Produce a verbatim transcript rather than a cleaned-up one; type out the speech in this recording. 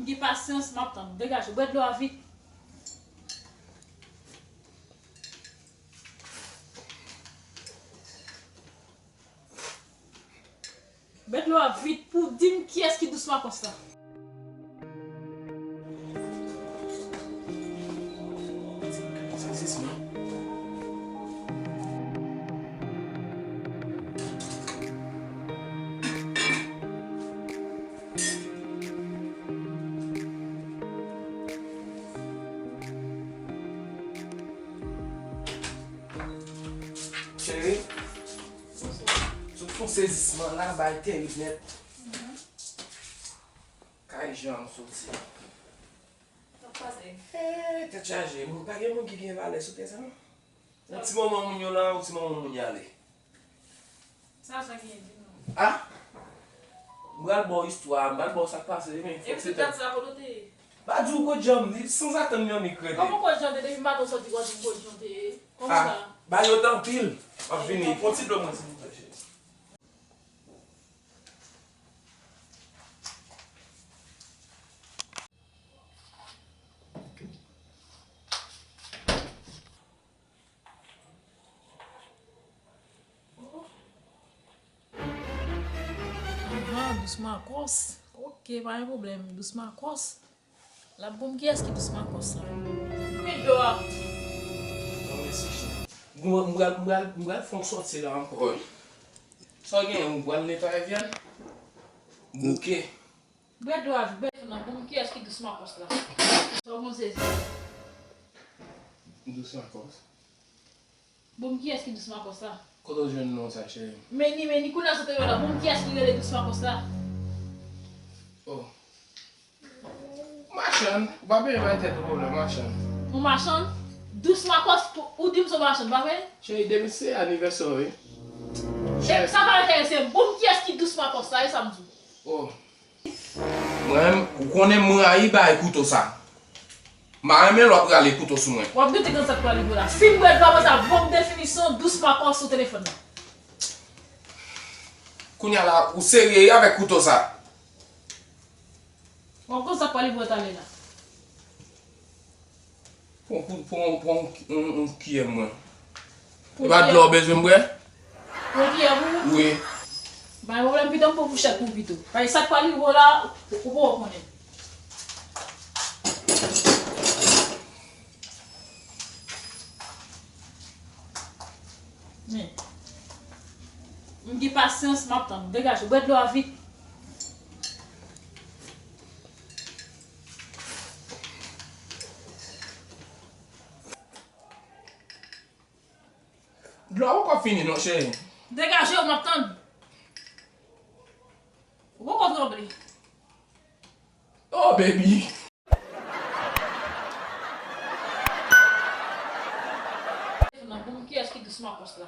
Gen pasyans, m ap tann. Degaje w, bwè dlo a vit. Bwè dlo a vit pou w di m kiyès ki dous makòs la. Cheri, sot fè yon sezisman la, bagay terib nèt. Kay Jan m soti. Sa k pase? Eh, tèt chaje. Moun, pa gen moun ki gen valè sou tè sa, non. Yon ti manman moun yo la, yon ti manman moun y ale. Sa, sa genyen, di m non. Ah! M pral ba w istwa, m pral ba w sa k pase, men fòk se tèt. Epi tèt sa, kote w te ye? Pa di w kot jan m, li sanzatann Yannick rete. Kòman kot jan te, depi maten w soti, w di m kot jan te ye? Kòman sa? Ah, bagay yo te anpil. M ap vini. Pran ti dlo mwen, silvouplè, cheri. Ahan, dous makòs. Ok, pa gen pwoblèm, dous makòs. L ap bon m kiyès ki dous makòs la. Men dlo a. Non, mèsi, cheri. Mwen, m pral, m pral, m pral fè yon sòti la ankò. Wi. Sa w genyen, ou pral netwaye vyèn? Bouke. Bwè dlo a vit, bwè dlo nan. Bon, kiyès ki dous makòs la? Sa w konn sezi? Dous makòs. Bon, kiyès ki dous makòs la? Kote w jwenn non sa, cheri? Meni, meni, kounye a sot rele la. Bon, kiyès ki rele dous makòs la? Oh. Machann, ou pa bezwen bay tèt ou pwoblèm, machann. Ou machann? Dous makòs, ou di m se machann, pa vre? Cheri, demen se anivèsè w, wi. E sa pa enterese m. Bon, kiyès ki dous makòs la, e sa m di w. Oh. Mwen menm, ou konnen m rayi bagay kouto sa. M pa renmen lè w ap rale kouto sou mwen. W ap gade grann sa k pral rive w la. Fin bwè dlo a, sa bon definisyon dous makòs sou telefòn nan. Kounye a la, ou serye avèk kouto sa. W ap gade sa k pral rive w talè la. Pran kou, pran, pran yon, yon, yon kiyè mwen. E pa dlo w bezwen bwè? Yon kiyè pou ou? Wi. Pa gen pwoblèm, pito m pran fouchèt pou ou pito. Paske sa k pral rive w la, ou poko konnen. Men. M gen pasyans, m ap tann. Degaje w, bwè dlo a vit. Dlo a poko fini non, cheri. Degaje w, m ap tann. Ou poko tranble. Oh, baby. Nan bon, kiyès ki dous makòs la?